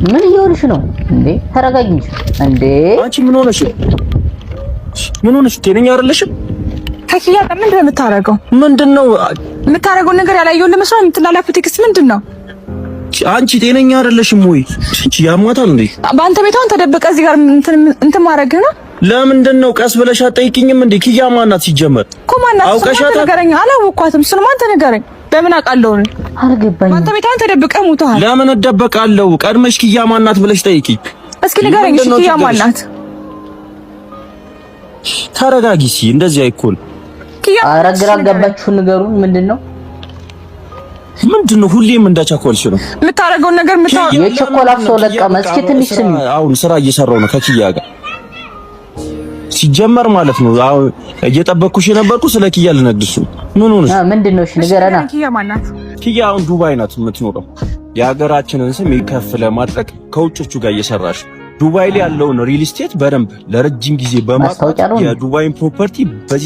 ምን እየሆንሽ ነው እንዴ? ተረጋጊ እንዴ! አንቺ ምን ሆነሽ? ምን ሆነሽ? ጤነኛ አይደለሽም። ከኪያ ጋር ምንድን ነው የምታደርገው? ምንድን ነው የምታደርገው ነገር ያላየውን ለመስራት የምትላላኩት text ምንድን ነው? አንቺ ጤነኛ አይደለሽም ወይ? አንቺ ያማታል እንዴ? በአንተ ቤት አሁን ተደብቀህ እዚህ ጋር እንትን ማድረግህ ነው? ለምንድን ነው ቀስ ብለሽ አትጠይቂኝም እንዴ? ኪያ ማናት ሲጀመር? እኮ ማናት? አውቀሻታል? ንገረኝ። አላወኳትም። እሱንማ አንተ ንገረኝ። በምን አውቃለሁ? አልገባኝም። በአንተ ቤት አሁን ተደብቀህ ሞተሃል። ለምን እደበቃለሁ? ቀድመሽ ኪያ ማናት ብለሽ ጠይቂኝ። እስኪ ንገረኝ። እሺ ኪያ ማናት? ተረጋጊ። እስኪ እንደዚህ አይኮን። ኪያ ኧረ ግራ አጋባችሁ፣ ንገሩን። ምንድን ነው ምንድን ነው ሁሌም እንዳቻኮልሽ ነው የምታደርገውን ነገር የቸኮላት ሰው ለቀመ። እስኪ ትንሽ ስሚ። አሁን ስራ እየሰራው ነው ከኪያ ጋር ሲጀመር ማለት ነው። አሁን እየጠበቅኩሽ የነበርኩ ስለ ኪያ ልነግርሽ ነው። ምን ሆነሽ? ምንድን ነው? እሺ ንገረና። ኪያ ማናት? ኪያ አሁን ዱባይ ናት የምትኖረው። የሀገራችንን ስም ከፍ ለማድረግ ከውጮቹ ጋር እየሰራሽ ዱባይ ላይ ያለውን real estate በደንብ ለረጅም ጊዜ በማጥናት ማስታወቂያ ነው። የዱባይን property በዚህ